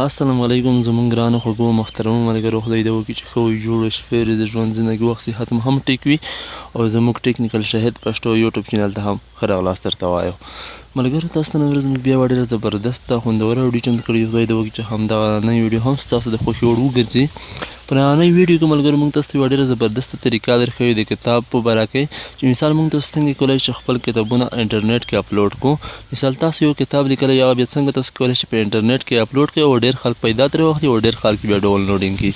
السلام علیکم زمونږ ګرانو خوږو محترمو ملګرو، خدای دې وکړي چې ښه وئ، جوړ وئ، شپېرې د ژوند زندګي وخت صحت مو هم ټیک وي او زموږ ټیکنیکل شاهد پښتو یوټیوب چینل ته هم ښه راغلاست درته وایو. ملګرو، تاسو ته نن ورځ موږ بیا یوه ډېره زبردسته خوندوره ویډیو چمتو کړې. خدای دې وکړي چې همدغه ننۍ ویډیو هم ستاسو د خوښې وړ وګرځي. په نننۍ ویډیو کې ملګرو، موږ تاسو ته یوه ډېره زبردسته طریقه درښیو د کتاب په باره کې، چې مثال موږ تاسو څنګه کولای شئ خپل کتابونه انټرنیټ کې اپلوډ کو. مثال تاسو یو کتاب لیکلی، هغه بیا څنګه تاسو کولای شئ په انټرنیټ کې اپلوډ کړئ او ډېر خلک پیدا ترې واخلي او ډېر خلک بیا ډاونلوډینګ کړي.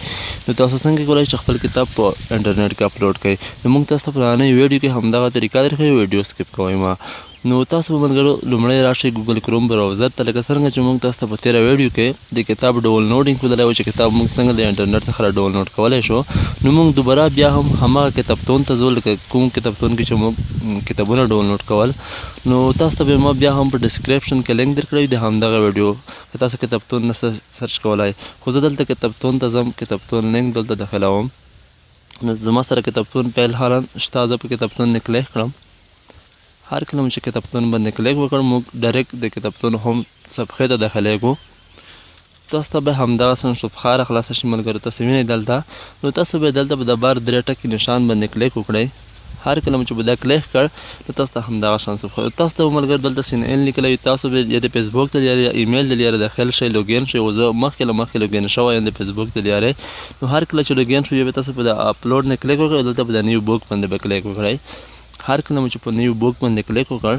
نو تاسو څنګه کولای شئ خپل کتاب په انټرنیټ کې اپلوډ کړئ؟ نو موږ تاسو ته په نننۍ ویډیو کې همدغه طریقه درښیو. ویډیو سکیپ کوئ ما. نو تاسو به ملګرو لومړی راشئ ګوګل کروم براوزر ته، لکه څرنګه چې موږ تاسو ته په تېره ویډیو کې د کتاب ډاونلوډینګ ښودلی و، چې کتاب موږ څنګه د انټرنیټ څخه را ډاونلوډ کولی شو. نو موږ دوباره بیا هم هماغه کتابتون ته ځو، لکه کوم کتابتون کې چې موږ کتابونه ډاونلوډ کول. نو تاسو ته به ما بیا هم په ډسکرپشن کې لینک درکړی د همدغه ویډیو، که تاسو کتابتون نه سرچ کولای. خو زه دلته کتابتون ته ځم، کتابتون لینک دلته داخلوم. نو زما سره کتابتون پیل حالا شته، زه په کتابتون نه کلیک کړم. هر کله چې کتابتون باندې کلیک وکړ، موږ ډایرکټ د کتابتون هم صفحې ته داخلېږو. تاسو ته به همدغه څنګه صفحه را خلاصه شي. ملګرو، تاسو وینئ دلته. نو تاسو به دلته په د بار درې ټکي نشان باندې کلیک وکړئ. هر کله چې به دا کلیک کړ، نو تاسو ته همدغه شان صفحه. تاسو ته ملګرو دلته سین ان لیکلی، تاسو به یا د فیسبوک د لارې یا ایمیل د لارې داخل شئ، لوګین شئ. او زه مخکې له مخکې لوګین شوی یم د فیسبوک د لارې. نو هر کله چې لوګین شو، بیا به تاسو په د اپلوډ نه کلیک وکړئ، دلته په د نیو بوک باندې به کلیک وکړئ. هر کله مو چې په نیو بوک باندې کلیک وکړ،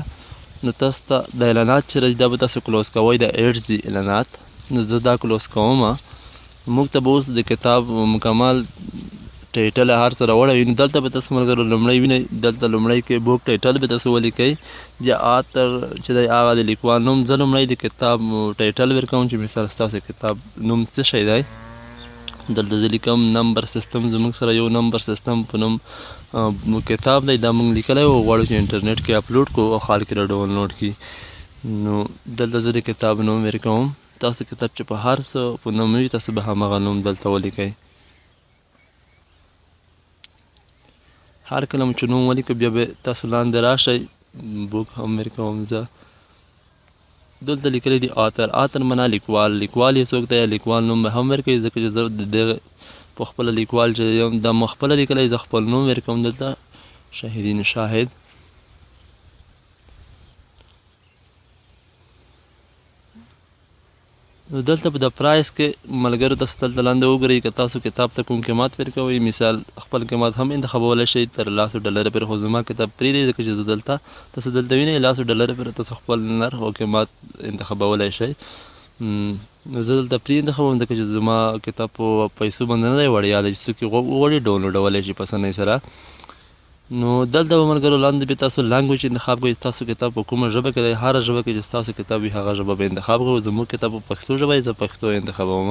نو تاسو ته د اعلانات چې راځي، دا به تاسو کلوز کوئ، د ایډز دي اعلانات. نو زه دا کلوز کوم. موږ ته به اوس د کتاب مکمل ټایټل هر څه راوړی. نو دلته به تاسو ملګرو لومړی وینئ، دلته لومړی کې بوک ټایټل به تاسو ولیکئ، بیا آتر چې دی هغه د لیکوال نوم. زه لومړی د کتاب ټایټل ورکوم، چې مثال ستاسو کتاب نوم څه شی دی. دلته زه لیکم نمبر سیستم. زموږ سره یو نمبر سیستم په نوم کتاب دی، دا موږ لیکلی او غواړو چې انټرنیټ کې اپلوډ کړو او خلک را ډاونلوډ کړي. نو دلته زه د کتاب نوم ورکوم. تاسو کتاب چې په هر څه په نوم وي، تاسو به هماغه نوم دلته ولیکئ. هر کله مو چې نوم ولیکئ، بیا به تاسو لاندې راشئ، بوک هم ورکوم زه. دلته لیکلی دی آتر. آتر معنا لیکوال، لیکوال یې څوک دی؟ لیکوال نوم به هم ورکوي، ځکه چې زه د دغه په خپله لیکوال چې یم، دا ما خپله لیکلی، زه خپل نوم ورکوم دلته، شاهدین شاهد. نو دلته په د پرایس کې ملګرو تاسو دلته لاندې وګورئ، که تاسو کتاب ته کوم قیمت ورکوئ، مثال خپل قیمت هم انتخابولی شئ تر لسو ډالر پورې. خو زما کتاب پرې دی، ځکه چې زه دلته تاسو دلته وینئ لسو ډالر پورې تاسو خپل نرخ او قیمت انتخابولی شئ. نو زه دلته پرې انتخابوم، ځکه چې زما کتاب په پیسو باندې نه دی، وړیا دی، چې څوک یې وغواړي ډاونلوډولی شي په اسانۍ سره. نو دلته به ملګرو لاندې به تاسو لانګویج انتخاب کړئ، تاسو کتاب په کومه ژبه کې دی. هره ژبه کې چې ستاسو کتاب وي، هغه ژبه به انتخاب کړئ. زموږ کتاب په پښتو ژبه دی، زه پښتو انتخابوم.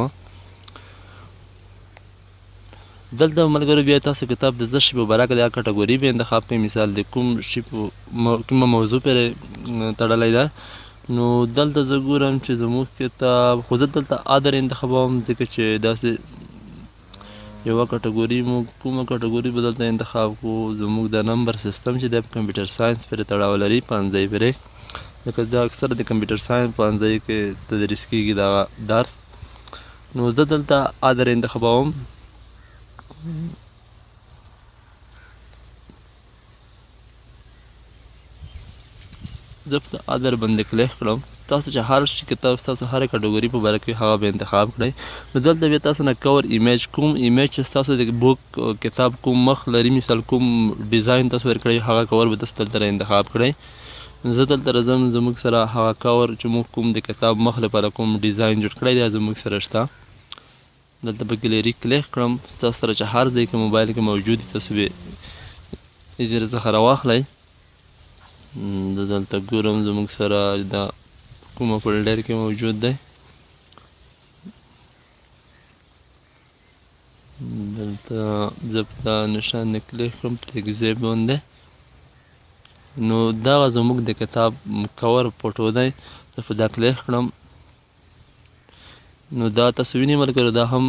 دلته ملګرو بیا تاسو کتاب د څه شي په باره کې دی، کټګوري به انتخاب کړئ، مثال د کوم شي په کومه موضوع پورې تړلی ده. نو دلته زه ګورم چې زموږ کتاب، خو زه دلته ادر انتخابوم، ځکه چې داسې یوه کټګوري، موږ کومه کټګوري به دلته انتخاب کړو؟ زموږ د نمبر سیستم چې دی په کمپیوټر ساینس پورې تړاو لري، پوهنځی پورې، ځکه دا اکثره د کمپیوټر ساینس پوهنځی کې تدریس کېږي دغه درس. نو زه دلته ادر انتخابوم. زه په ادر باندې کلیک کړم. تاسو چې هر شي کتاب ستاسو هره کټګوري په باره کې، هغه به انتخاب کړئ. نو دلته بیا تاسو نه کور ایمیج، کوم ایمیج چې ستاسو د بوک کتاب کوم مخ لري، مثال کوم ډیزاین تاسو ورکړی، هغه کور به تاسو دلته را انتخاب کړئ. زه دلته راځم، زموږ سره هغه کور چې موږ کوم د کتاب مخ لپاره کوم ډیزاین جوړ کړی دی، زموږ سره شته. دلته په ګیلری کلیک کړم. تاسو سره چې هر ځای کې موبایل کې موجود دي، تاسو به یې څخه راواخلئ. زه دلته ګورم زموږ سره دا کومه فولډر کې موجود دی. دلته زه په دا نشان کلیک کړم، په اگزیپ باندې. نو دغه زموږ د کتاب کور فوټو دی، زه په دا کلیک کړم. نو دا تاسو وینئ ملګرو، دا هم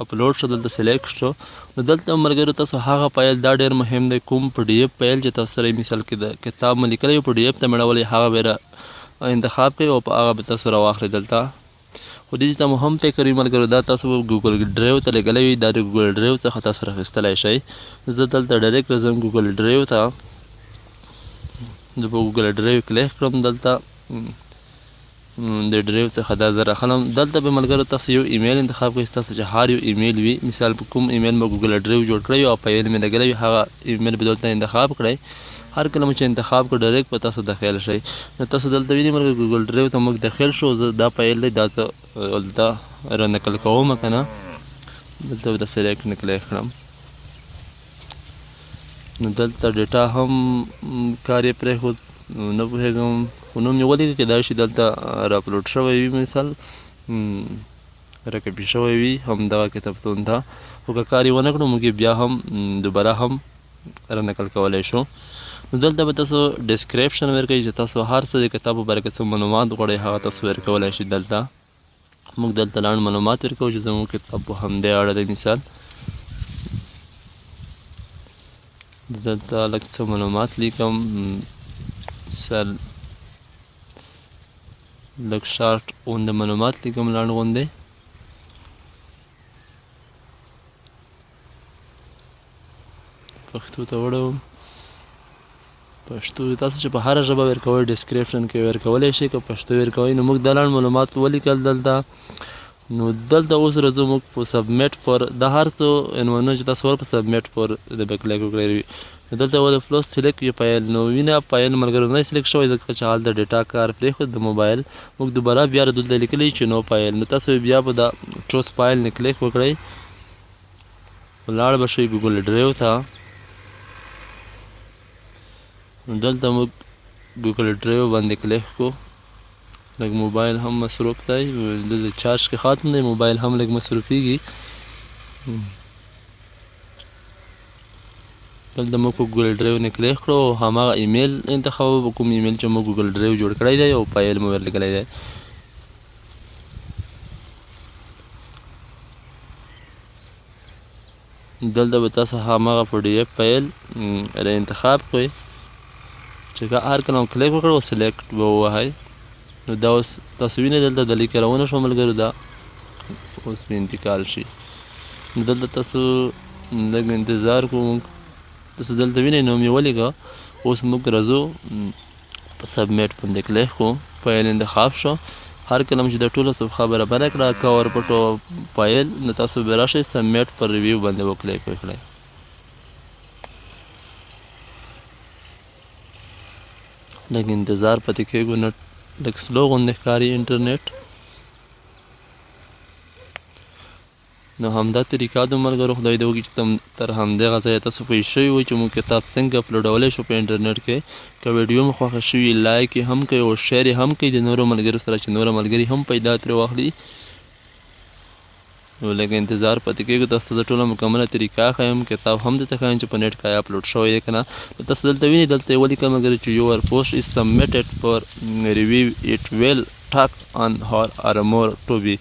اپلوډ شو، دلته سلیکټ شو. نو دلته ملګرو تاسو هغه فایل، دا ډیر مهم دی، کوم پی ډي اف فایل چې تاسو سره مثال کې د کتاب مو لیکلی، پی ډي اف ته مړولی، هغه به انتخاب کړئ او په هغه به تاسو راواخلئ دلته. خو دې ته مو هم فکر وي ملګرو، دا تاسو ګوګل ډرایو ته لګلی وي، دا د ګوګل ډرایو څخه تاسو راخیستلی شئ. زه دلته ډایرکټ راځم ګوګل ډرایو ته، زه په ګوګل ډرایو کلیک کړم، دلته د ډرایو څخه دا زه راخلم. دلته به ملګرو تاسو یو ایمیل انتخاب کړئ، تاسو چې هر یو ایمیل وي، مثال په کوم ایمیل مو ګوګل ډرایو جوړ کړی او فایل مې لګلی وي، هغه ایمیل به دلته انتخاب کړئ. هر کله مو چې انتخاب کړ ډایرکټ به تاسو داخل شئ. نو تاسو دلته وینئ ملګرو ګوګل ډرایو ته موږ داخل شو. زه دا فایل دی، دا زه دلته را نقل کوم که نه، دلته به د سلیکټ نه کلیک کړم. نو دلته ډیټا هم کار یې پرېښود، نه پوهېږم، خو نوم یې ولیکه، کېدای شي دلته را اپلوډ شوی وي، مثال راکپي شوی وي همدغه کتابتون ته. خو که کار یې ونه کړو موږ یې بیا هم دوباره هم را نقل کولی شو. نو دلته به تاسو ډسکریپشن ورکوي چې تاسو هر څه د کتاب په باره کې څه معلومات غواړئ هغه تاسو ورکولی شئ. دلته موږ دلته لاندې معلومات ورکوو چې زموږ کتاب په همدې اړه دی. مثال دلته لږ څه معلومات لیکم، مثال لږ شارټ غوندې معلومات لیکم، لنډ غوندې. پښتو ته وړوم، پښتو تاسو چې په هره ژبه ورکوئ ډسکریپشن کې ورکولی شئ، که پښتو ورکوئ. نو موږ دا لنډ معلومات ولیکل دلته. نو دلته اوس راځو موږ په سبمیټ پر د هر څه عنوانونه چې تاسو ور په سبمیټ پر د به کلیک وکړئ. نو دلته ول فلو سلیکټ یو فایل، نو وینه فایل ملګرو نه سلیکټ شوی ځکه چې هلته ډیټا کار پرېښود د موبایل. موږ دوباره بیا دلته لیکلی چې نو فایل. نو تاسو بیا په دا چوز فایل نه کلیک وکړئ، ولاړ به شئ ګوګل ډرایو ته. نو دلته موږ ګوګل ډرایو باندې کلیک کړو. لږ موبایل هم مصروف دی، دلته چارج کې ختم دی، موبایل هم لږ مصروفیږي. دلته موږ په ګوګل ډرایو نه کلیک کړو، هماغه ایمیل انتخابو په کوم ایمیل چې موږ ګوګل ډرایو جوړ کړی دی او فایل مو ورلیږلی دی. دلته به تاسو هماغه پی ډي اف فایل را انتخاب کړئ چې که هر کله مو کلیک وکړو سلیکټ به ووهئ. نو دا اوس تاسو وینئ دلته د لیک راونه شو ملګرو، دا اوس به انتقال شي. نو دلته تاسو لږ انتظار کوو. تاسو دلته وینئ نوم یې ولیکه. اوس موږ راځو په سبمیټ باندې کلیک کړو، فایل انتخاب شو. هر کله چې دا ټوله صفحه برابره کړه کور پټو فایل، نو تاسو به راشئ سبمیټ پر ریویو باندې وکلیک وکړئ. لږ انتظار پاتې کېږو، نه لږ سلو غوندې ښکاري انټرنیټ. نو همدا طریقه د ملګرو، خدای دې وکړي چې تر همدغه ځایه تاسو پوه شوي وئ چې موږ کتاب څنګه اپلوډولی شو په انټرنیټ کې. که ویډیو مو خوښه شوي لایک یې هم کوئ او شیر یې هم کوئ د نورو ملګرو سره چې نور ملګري هم پیدا ترې واخلي. نو لږ انتظار پاتې کېږو، تاسو ته زه ټوله مکمله طریقه ښایم، کتاب هم درته ښایم چې په نیټ کې اپلوډ شوی دی که نه. نو تاسو دلته وینئ دلته یې ولیکل ملګري چې your post is submitted for review, it will take an hour or more to be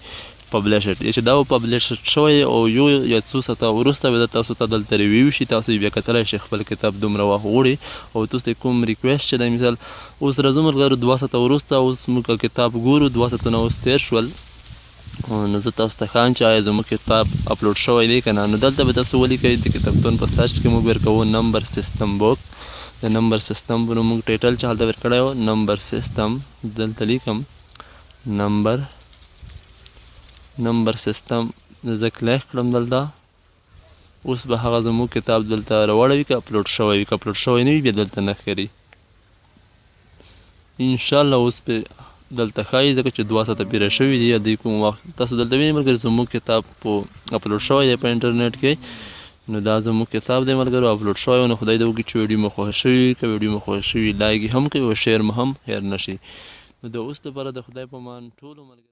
published. یا چې دا پبلشډ شوی او یو یا څو ساعته وروسته به تاسو ته دلته ریویو شي، تاسو یې بیا کتلی شئ خپل کتاب دومره وخت غواړي. او تاسو ته کوم ریکویسټ چې دی، مثال اوس راځو ملګرو 2 ساعته وروسته اوس موږ کتاب ګورو، 2 ساعتونه اوس تېر شول. نو زه تاسو ته ښایم چې آیا زموږ کتاب اپلوډ شوی دی که نه. نو دلته به تاسو ولیکئ د کتابتون په سرچ کې موږ ورکوو نمبر سیستم بوک، د نمبر سیستم په نوم موږ ټایټل چې هلته ورکړی و نمبر سیستم، دلته لیکم نمبر سیستم، زه کلیک کړم دلته. اوس به هغه زموږ کتاب دلته راوړوي که اپلوډ شوی وي، که اپلوډ شوی نه وي بیا دلته نه ښکاري. انشاءالله اوس به دلته ښایي ځکه چې 2 ساعته پېره شوي دي یا دی کوم وخت. تاسو دلته وینئ ملګري زموږ کتاب په اپلوډ شوی دی په انټرنیټ کې. نو دا زموږ کتاب دی ملګرو اپلوډ شوی. نو خدای دې وکړي چې ویډیو مو خوښه شوي وي، که ویډیو مو خوښه شوي لایک یې هم کوي او شیر مو هم هېر نه شي. نو د اوس لپاره د خدای په امان ټولو ملګرو.